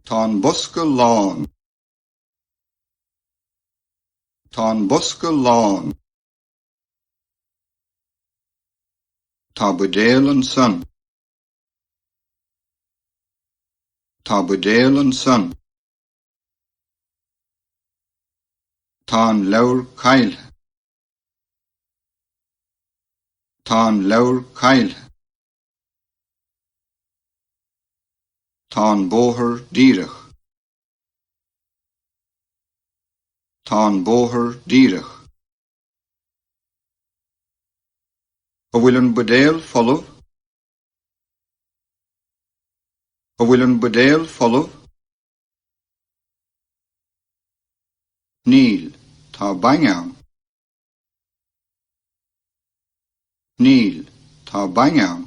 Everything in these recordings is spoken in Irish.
Tá an bosca lán. Tá an bosca lán. Tá buidéal ansan. Tá buidéal ansan. Tá an leabhar caillthe. Tá an leabhar caillthe. Tá an bóthar díreach. Tá an bóthar díreach. An bhfuil an buidéal folamh? An bhfuil an buidéal folamh? Níl, tá bainne ann. Níl, tá bainne ann.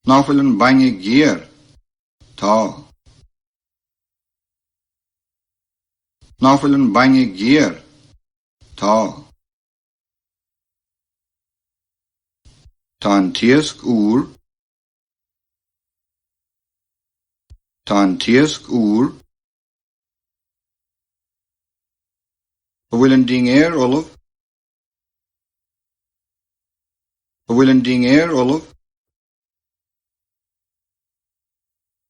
Ná fuil an bainne géar? Tá. Ná fuil an bainne géar? Tá. Tá an t-iasc úr. Tá an t-iasc úr. An bhfuil an dinnéar ullamh? An bhfuil an dinnéar ullamh?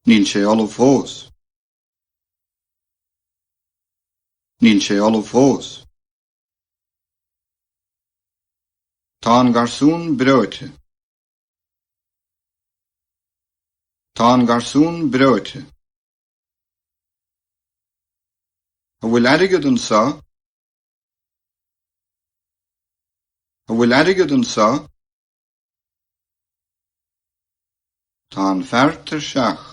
Níl sé ullamh fós. Níl sé ullamh fós. Tá an garsún breoite. Tá an garsún breoite. An bhfuil airgead anseo? An bhfuil airgead anseo? Tá an fear tuirseach.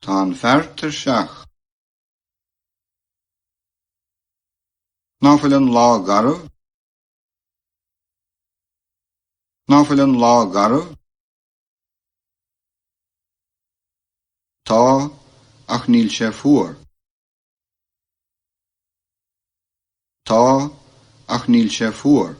Tá an fear tuirseach. Ná fuil an lá garbh? Ná fuil an lá garbh? Tá, ach níl sé fuar. Tá, ach níl sé fuar.